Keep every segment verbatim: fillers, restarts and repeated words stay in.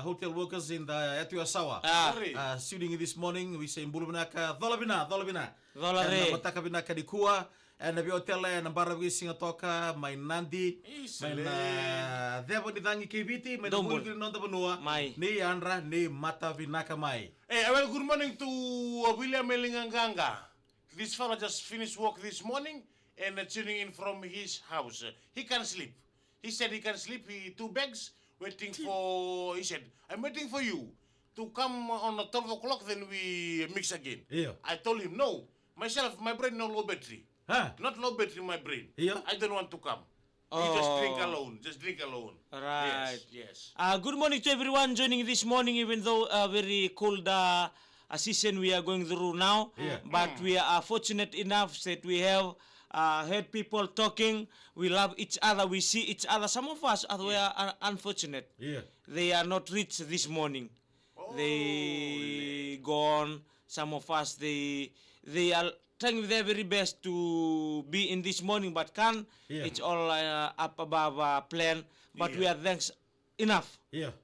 hotel workers in the Yatu Yasawa. Ah. Sorry. Uh, shooting this morning, we say bula vinaka, cola vina, cola vina. Cola. And, uh, re. Mataka vinaka nikua, and, uh, vei otela, and, uh, Bara Vei Siga Toka, mai Nadi, mai na, uh, Ceva ni Cagi kei Viti, mai na Dou bula. Vuli ni noda vanua, mai. Ni yadra, ni mata vinaka mai. Hey, a well, good morning to, uh, William Elinganganga. This fella just finished work this morning and, uh, tuning in from his house. Uh, he can't sleep. He said he can't sleep. He two bags waiting for. He said, "I'm waiting for you to come on the twelve o'clock. Then we mix again." Yeah. I told him, "No, myself, my brain no low battery. Huh? Not low battery, my brain. Yeah. I don't want to come." You just drink alone. Just drink alone. Right. Yes, yes. Uh, good morning to everyone joining this morning, even though a very cold, uh, uh, season we are going through now. Yeah. But we are fortunate enough that we have, uh, heard people talking. We love each other. We see each other. Some of us are, we are, uh, unfortunate. Yeah. They are not rich this morning. Oh, they really? Gone. Some of us, they, they are trying their very best to be in this morning, but can. Yeah. It's all, uh, up above, uh, plan. But we are thanks enough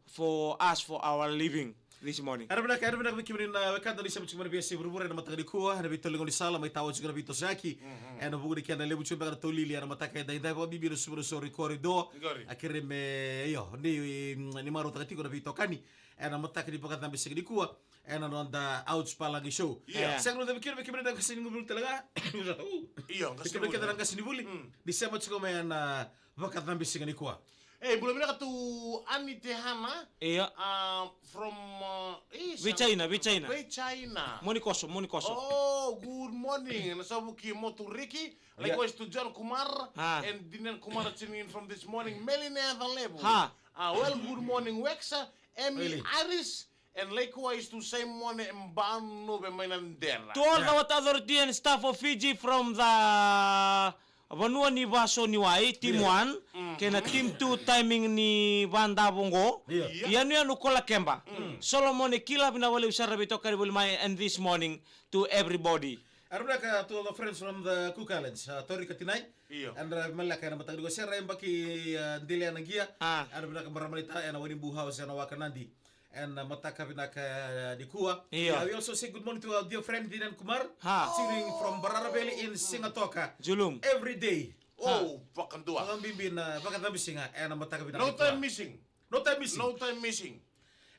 for us, for our living this morning. Era vinaka, era vinaka vei kemuni na wekada ni sema tiko mai na veiyasai vuravura ena mataka nikua, ena veitoliqau ni sala, mai tawa tiko na veitosoyaki. Ena vuku ni kena levu tiko beka na taulili ena mataka edaidai, vakabibi na suva na sori corridor. A kere me, io, ni, ni marautaka tiko na veitokani ena mataka ni vakacabe siga nikua, ena noda Ouch Palagi Show. Yeah. Sega ni ucavia kina vei kemuni na qasenivuli tale ga. Io, vei kemuni kece na qasenivuli ni sema tiko mai ena vakacabe siga nikua. Ei, bula vinaka tu Ani Tehana. Io. Ah, from, ah, eh, vei China, vei China. Vei China. Monikoso, Monikoso. Oh, good morning. Na Savuki Moturiki. Likewise to John Kumar and Dinan Kumar tuning in from this morning. Meline Adalevu. Ha. Ah, well, good morning, Wexa. Emi Iris. And likewise to Simon Mbanu, Vemainandera. To all the water authority and staff of Fiji from the Vanua ni Vaso ni Wai, team one, kei na team two, timing ni Vadavogo. Yanuyanu Kolakeba. Solomon Kila, vinaka vakalevu sara veitokani voli mai, and this morning to everybody. Era vinaka to all the friends from the Cook Islands, uh, Tori Katinai. Io. Era maleka ena mataka nikua, Sera Ebaki, uh, Dilia Nagia. Era vinaka maramanita ena Wanibu House ena Waka Nadi. Ena mataka vinaka, uh, nikua. Io. Uh, we also say good morning to our dear friend Dinan Kumar. Tuning from Barara Valley in Sigatoka. Julum. Every day. Oh, vakadua. Vakabibi na vakacabe siga ena mataka vinaka nikua. No time missing. No time missing. No time missing.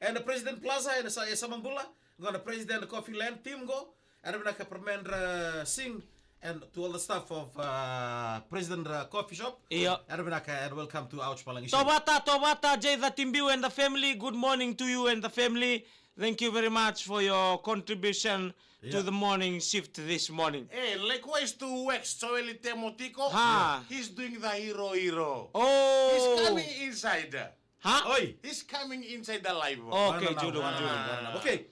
Ena President Plaza ena Samabula, qo na President Coffee Land team qo. Era vinaka Parmendra Singh and to all the staff of, uh, President, uh, Coffee Shop. Io. Era vinaka and welcome to Ouch Palagi Show. Tovata, Tovata, Jay the Timbiu and the family, good morning to you and the family. Thank you very much for your contribution to the morning shift this morning. Eh, likewise to Wex, Joel Temotiko. He's doing the hero hero. Oh. He's coming inside. Ha? Oi. He's coming inside the live. Okay, Julum, Julum. Okay.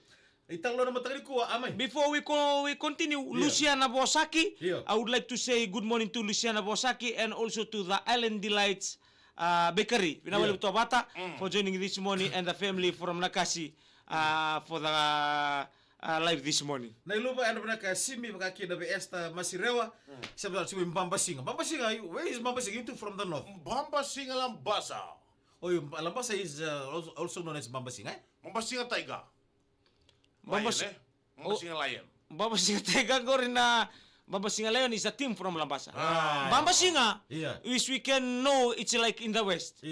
Italanoa na mataka nikua, amai. Before we co-, we continue, Luciana Vosaki. I would like to say good morning to Luciana Vosaki and also to the Island Delights, uh, Bakery. Vinaka vakalevu Tovata for joining this morning and the family from Nakasi, uh, for the, uh, live this morning. Na iluva, era vinaka Simi, vaka kina vei Esther Masirewa. Sema tale tiko i Babasiga. Babasiga, where is Babasiga? You two from the north. Babasiga, Labasa. Oh, you, Labasa is, uh, also, also known as Babasiga, eh? Babasiga Tiger. Babas-, lion, eh? Babasiga Lion. Babasiga Tiger qori na, Babasiga Lion is a team from Labasa. Babasiga, which we can know it's like in the west.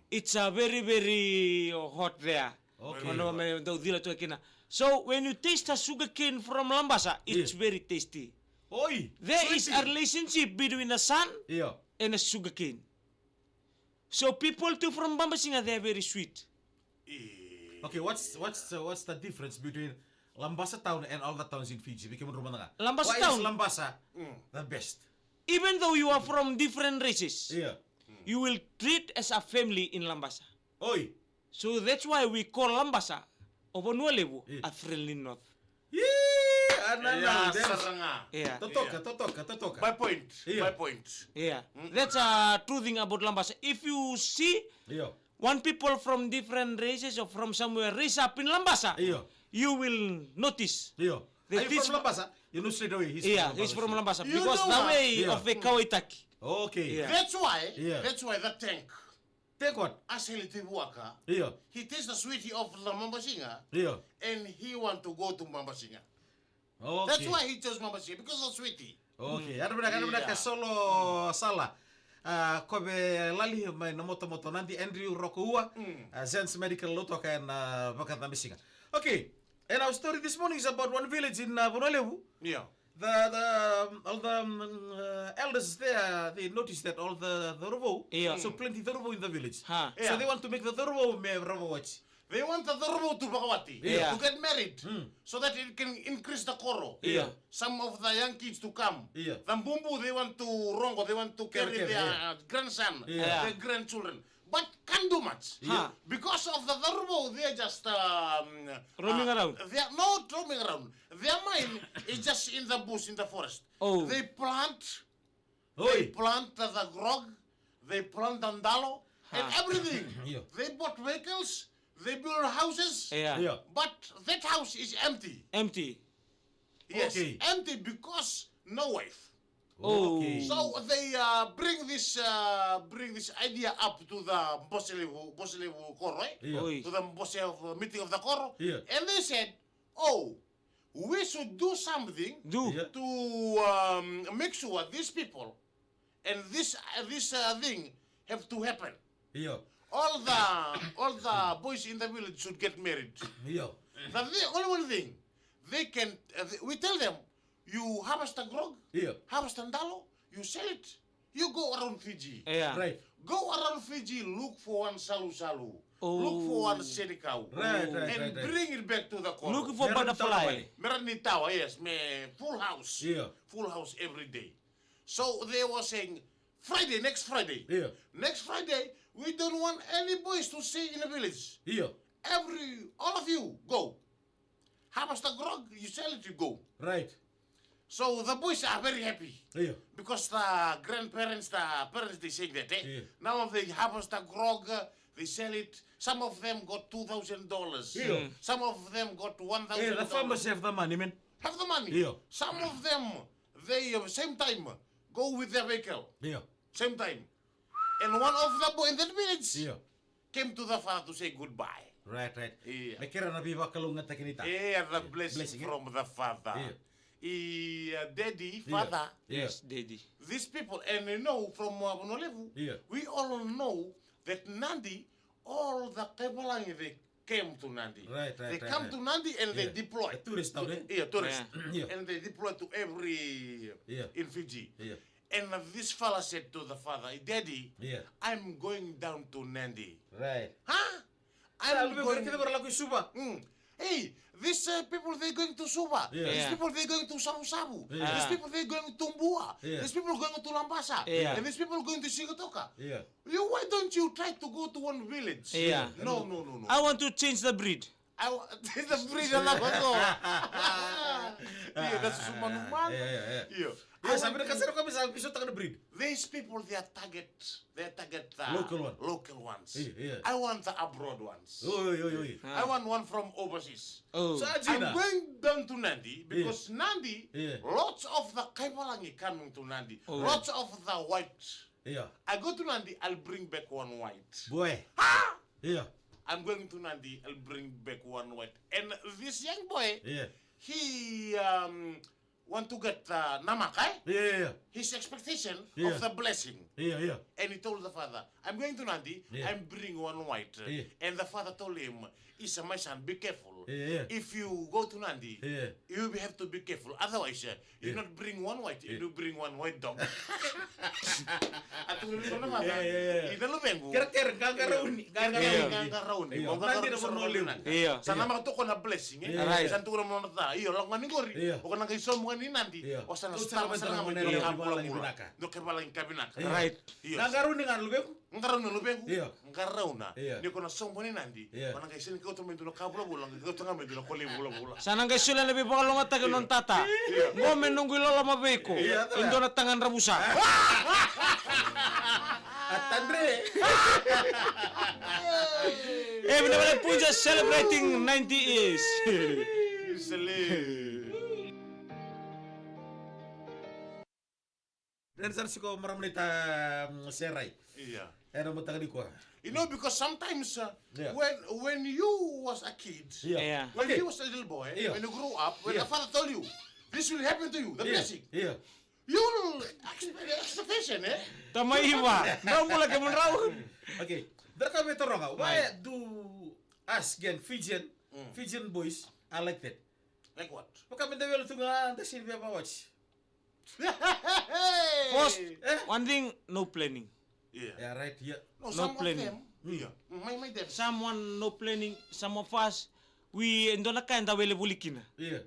It's a very, very hot there. Okay. Ono me dau cila tu kina. So when you taste a sugar cane from Labasa, it's very tasty. Oi, there is a relationship between a sun and a sugar cane. So people too from Babasiga, they are very sweet. Eh. Okay, what's, what's, uh, what's the difference between Labasa town and all the towns in Fiji? Vei kemudrou mada ga. Labasa town. Why is Labasa the best? Even though you are from different races, you will treat as a family in Labasa. Oi. So that's why we call Labasa, o Vanua Levu, a friendly north. Ih, anana, that's sara ga. Totoka, totoka, totoka. My point, my point. Yeah. That's a true thing about Labasa. If you see one people from different races or from somewhere raise up in Labasa, you will notice. Are you from Labasa? You know straight away he's from Labasa. Because the way of the kawaitaki. Okay. That's why, that's why the tank. Thank God. Aseli Tivuaka. Io. He tastes the sweetie of the Mambasiga. Io. And he want to go to Mambasiga. Okay. That's why he chose Mambasiga, because of sweetie. Okay. Era vinaka, era vinaka. Solo Sala. A, Kove Lali mai na motomoto Nadi, Andrew Rokoua. A, Zens Medical Lotoka ena vakacabisiga. Okay. And our story this morning is about one village in uh, Vanua Levu. Yeah. The, the um, all the um, uh, elders there, they noticed that all the the Rovo, Yeah. So plenty the Rovo in the village. Ha. So Yeah. They want to make the Rovo me Rovo watch. They want the Dorobo to vakawati, Yeah. to get married, Mm. so that it can increase the koro. Yeah. Some of the young kids to come. Yeah. The Bumbu, they want to Rongo, they want to carry Carry, their yeah. uh, grandson, Yeah. their grandchildren. But can't do much. Yeah. Because of the Dorobo, they are just um, Roaming uh, around. They are not roaming around. Their mind is just in the bush, in the forest. Oh. They plant, they Oi. plant the, the grog, they plant the ndalo, and Ha. everything. Yeah. They bought vehicles, they build houses, Yeah. Yeah. but that house is empty. Empty. Yes, Okay. empty because no wife. Oh. Okay. So they uh, bring this uh, bring this idea up to the Boselevu Boselevu Koro, eh? Yeah. Oi. To the Bose of uh, meeting of the Koro, Yeah. And they said, "Oh, we should do something Do. Yeah. to um, make sure these people and this uh, this uh, thing have to happen. Yeah. All the all the boys in the village should get married. Yeah. The thing, only one thing they can uh, th- we tell them, you harvest a grog, Yeah. harvest a ndalo, you sell it, you go around Fiji. Yeah. Right. Go around Fiji, look for one salu salu, Oh. look for one senikau, Right, right, and right, right. Bring it back to the Koro. Looking for Meron butterfly. tahu. Merani tawa, yes, me full house. Yeah. Full house every day. So they were saying, Friday, next Friday. Yeah. Next Friday, we don't want any boys to stay in the village. Yeah. Every, all of you, go. Harvest the grog, you sell it, you go. Right. So the boys are very happy. Yeah. Because the grandparents, the parents, they say that, eh? Yeah. Now they harvest the grog, uh, they sell it. Some of them got two thousand dollars. Yeah. Some of them got one thousand Hey, dollars. The farmers have the money, man. Have the money. Yeah. Some of them, they uh, same time uh, go with their vehicle. Yeah. Same time. And one of the boy in that village Yeah. Came to the father to say goodbye. Right, right. Yeah. Me kere na veivakalougatataki ni ta. Yeah, the blessing, Blessing, eh? From the father. Yeah. Yeah, daddy, Yeah. Father. Yeah. Yes, daddy. These people, and you know, from uh, Vanua Levu, Yeah. We all know that Nadi, all the Kaivalangi, they came to Nadi. Right, right, They right, come right. To Nadi and they Yeah. Deploy. A tourist town, eh? Yeah, tourist. Yeah. Yeah. And they deploy to every Yeah. In Fiji. Yeah. And uh, this fella said to the father, "Daddy, Yeah. I'm going down to Nadi." Right. Huh? Ah, I'm lu going. Kevin Raku Suva. Mm. Hey, these uh, people, they going to Suva. Yeah. These Yeah. People, they going to Savusavu. Yeah. These people, they going to Bua. Yeah. These people going to Labasa. Yeah. And these people going to Sigatoka. Yeah. You, why don't you try to go to one village? Yeah. No, no, no, no. I want to change the breed. I wa- the breed of the Yeah, that's Sumanumana. Yeah, yeah, yeah. Yeah. Yes, I I'm gonna want consider coming some piece of the breed. These people, they are target. They are target the Local one. Local ones. Yeah, yeah. I want the abroad ones. Oi, oi, oi. Ah. I want one from overseas. Oh. So, I'm Gina. Going down to Nadi because Nadi, Yeah. Lots of the Kaivalangi coming to Nadi. Oh. Lots of the white. Yeah. I go to Nadi, I'll bring back one white. Boy. Ah! Yeah. I'm going to Nadi, I'll bring back one white. And this young boy, Yeah. He um, want to get uh, namaka, eh? Yeah, yeah, yeah. His expectation Yeah. Of the blessing. Yeah, yeah. And he told the father, "I'm going to Nadi, Yeah. I'm bringing one white." Yeah. And the father told him, "Isa, my son, be careful. Yeah, yeah. If you go to Nadi, Yeah. You will have to be careful. Otherwise, uh, you Yeah. Not bring one white, Yeah. You bring one white dog." Atu ni kona mata. Yeah, yeah, yeah. Ina luvengu. Kere, kere, qaqarauni, Kere, qaqarauni. qaqarauni. Yeah. Mo Nadi na qaqarauni. Vanua Levu. Yeah. Sa na maka toko na blessing, eh? Yeah. Right. Sa tukuna mo na ta. Io, lako ni qori. Yeah. O kana qai somu ni Nadi. Yeah. O sa na Kau stama sa sa na na maka maka ni na kabula maka bula. Vinaka. No ke bala ni kabinaka. Yeah. Right. Io. Qaqarauni ga luvequ. Qaqarauni luvequ. Yeah. Qaqarauna. Yeah. Ni ko na somu ni Nadi. Yeah. O na qai sini kauta mai dua na ka vulavula, qai kauta ga mai dua na kolei vulavula. Sa na qai solia na veivakalougatataki nona tata. Qo me noqu iloloma vei iko. Yeah, that's E dua na taga dravusa. Atadre. E vinaka vakalevu, Punjas celebrating ninety years. Sele. Dani sa na siko marama ni ta, mm, serai. Ia. Ena mataka nikua. You know, because sometimes, uh, Yeah. when, when you was a kid, Yeah. Yeah. when Okay. you was a little boy, Yeah. when you grew up, when Yeah. your father told you, "This will happen to you," the Yeah. blessing. Yeah. You will expect the expectation, eh? Tamai iva, drau bula kemudrau. Okay. Draka me taroga. Why Right. do us again, Fijian, Mm. Fijian boys are like that? Like what? Vaka me da wele tu ga, da sini via vakawati. First, Eh? one thing, no planning. Yeah. Yeah, right, yeah. No, No some planning. of them. Mm. Yeah. Mm, my, my them. Someone no planning, some of us, we e dua na ka eda wele voli kina. Yeah.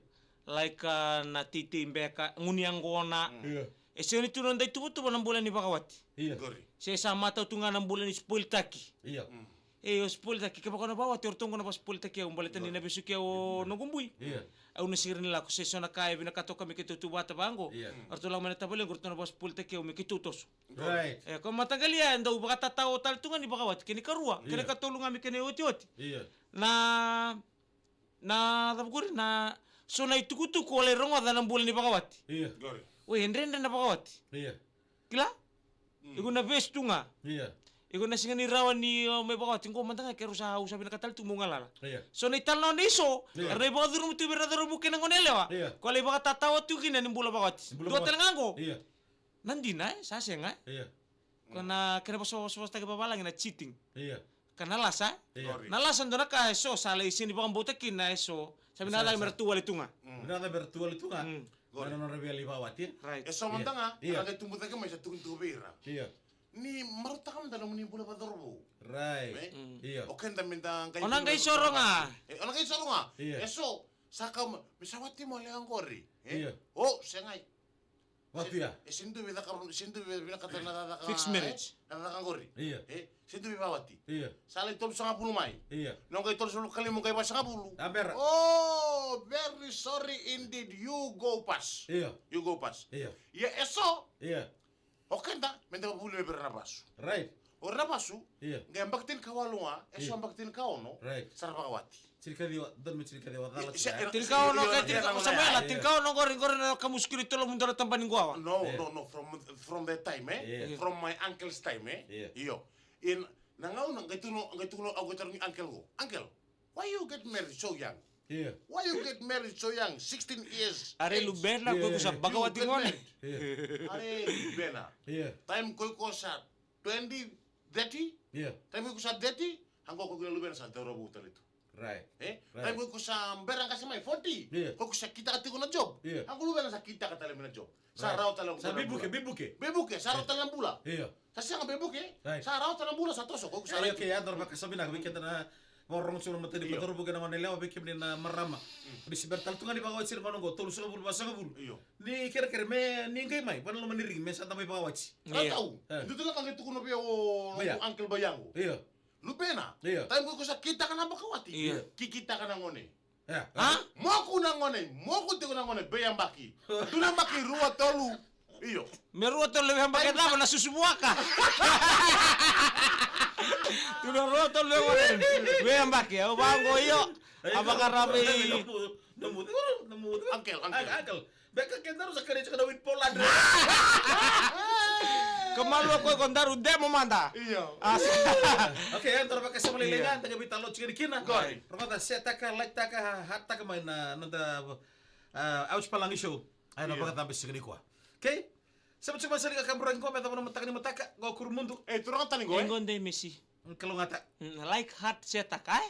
Like, uh, na teitei beka, gunu yaqona. Mm. Yeah. E sega ni tu na noda ituvatuva na bula ni vakawati. Yeah. Qori. Se sa matau tu ga na bula ni spoiltaki. Yeah. Mm. E, o spoiltaki, kevaka o na vakawati, o ratou qo na vakaspoiltaki au, baleta ni na vesuki au o noqu bui. Yeah. Au na sega ni lako, se so na ka e vinakata o koya me keitou tu vata vaqo. Yeah. O ratou lako mai na tavale qo, o ratou na vakaspoiltaki au me keitou toso. Right. E, ko mataqali ya, e dau vakatatao tale tu ga ni vakawati, kena ikarua, kena Yeah. ikatolu ga me kena iotioti. Yeah. Na, na cava qori, na so na itukutuku o lai rogoca na bula ni vakawati. Yeah. Qori. Oi, e dredre na vakawati. Yeah. Kila? Mm. Iko na vesi tu ga. Ia. Iko na sega ni rawa ni o mai vakawati qo mada ga, keirau sa, au sa vinakata tale tu meu galala. Ia. So na italanoa nei so, Ia. era na ivakacurumi tu vei ira na cauravou kei na gone yalewa. Ia. Ko lai vakatatao tu kina ni bula vakawati. Ni bula Dua vakawati. tale ga qo. Ia. Na dina, e, sa sega, e. Ia. Ko na kena vosavosavosataki vavalagi na cheating. Ia. Ka na lasa, e? Ia. Qori. Na lasa dua na ka e so sa lai sega ni vakabauta kina e so. Sa vinaka Sa, cake me sa. ra tu wale tu ga. Mm. Vinaka cake me ra tu wale tu ga. Mm. Qori. Na nodra via lai vakawati, e? Right. E so Ia. mada ga, Ia. na qai tubu cake mai sa tukutuku vei ira. Ia. Ni marautaka mada nomuni bula vakacauravou. Right. E? Mm. Ia. O keda me da qai O na qai soro ga. E, o na qai soro ga. Ia. E so, sa kau ma, me sa wati mo lewa qori. E? Ia. O, segai. Vatu ya. E sega ni dua vei caka, sega ni dua vei vinakata na cakacaka, Fixed marriage. e? Na cakacaka qori. Ia. E? Sega ni dua vei vakawati. Ia. Sa lai tolusagavulu mai. Ia. Na qai tolusagavulu ka lima, qai vasagavulu. A bera. Oh, very sorry indeed. You go pass. Ia. You go pass. Ia. Ia, e so. Ia. O keda, me da vuli mai vei ira na vasu. Right. O ira na vasu, Ia. qai yabaki tinikawalu ga, e so Ia. yabaki tinikaono, Right. sa ra vakawati. Tinikaciwa, donu me tinikaciwa, cala Ia, tinikaciwa. Tinikaono, Ia, ka Ia. tinikaono, Ia. Samuela, Ia. tinikaono qori, qori na kamusu kina tolu, mudu na tabani quawa. No, Ia. no, no, from, from that time, e? Ia. From my uncle's time, e? Ia. Io. In, na gauna, qai tukuna, qai tukuna, au qai tarogi uncle qo. Uncle, why you get married so young? Ia. Why you get married so young? Sixteen years Are age. lubena, Ia, ko iko sa ia. vakawati You get gone. married. Ia. Are lubena. Ia. Time ko iko sa twenty, thirty. Ia. Time ko iko sa thirty, qo ko iko na lubena sa cauravou tale tu. Right. E? Right. Time ko iko sa bera qase mai forty. Ia. Ko iko sa kitaka tiko na job. Ia. Qo luvena sa kitaka tale mai na job. Sa Right. rawa tale Sa qo na bula. Bibuke, bibuke. Bibuke, sa rawa tale na bula. Ia. Sa sega bibuke. Right. Sa rawa tale na bula, sa toso, ko iko sa Ia, right. okay, ya dua na vakasama vinaka vei keda na vakarorogo tiko na mata ni Io. cauravou kei na gone yalewa, vei kemuni na marama. Mm. Ni se bera tale tu ga ni vakawati ira gauna qo, tolusagavulu, vasagavulu. Io. Ni kerekere me, ni qai mai, vanua loma ni rigi, me sa da mai vakawati. Ia. Ratou. E. Dua tale ka qai tukuna vei au o Ia. noqu uncle vayaqu. Ia. Lubena, Ia. time ko iko sa kitaka na vakawati, Ia. ki kitaka na gone. E. Ha? Moku na gone, moku tiko na gone, veiyabaki. Dua na yabaki rua tolu. Io. Me rua tolu na veiyabaki Ai, cava na susu vuaka. Dua na rua tolu na gone. Veiyabaki, au vaqo io. Ai, A vakarau vei na mu-, na mu-, na mu-, Uncle, uncle. Uncle. Beka kedaru sa kerei tiko na wheat paul hundred. Ka malua ko iko daru demo mada. Io. A, sa- Okay, e dua na vakasama lailai Io. ga, da qai veitalanoa tiko kina. Qori. Rogoca, share-taka, like-taka, heart-taka mai na noda, a, Ouch Palagi Show. Ai na Io. vakacabe tiko nikua. Okay? Sa tiko mai sa liga kaburaki qo me yacova na mataka ni mataka, qo Kurumudu. E, turaga tani qo, E e? qo de mesi. Kalougata. Mm, like, heart, share-taka, e?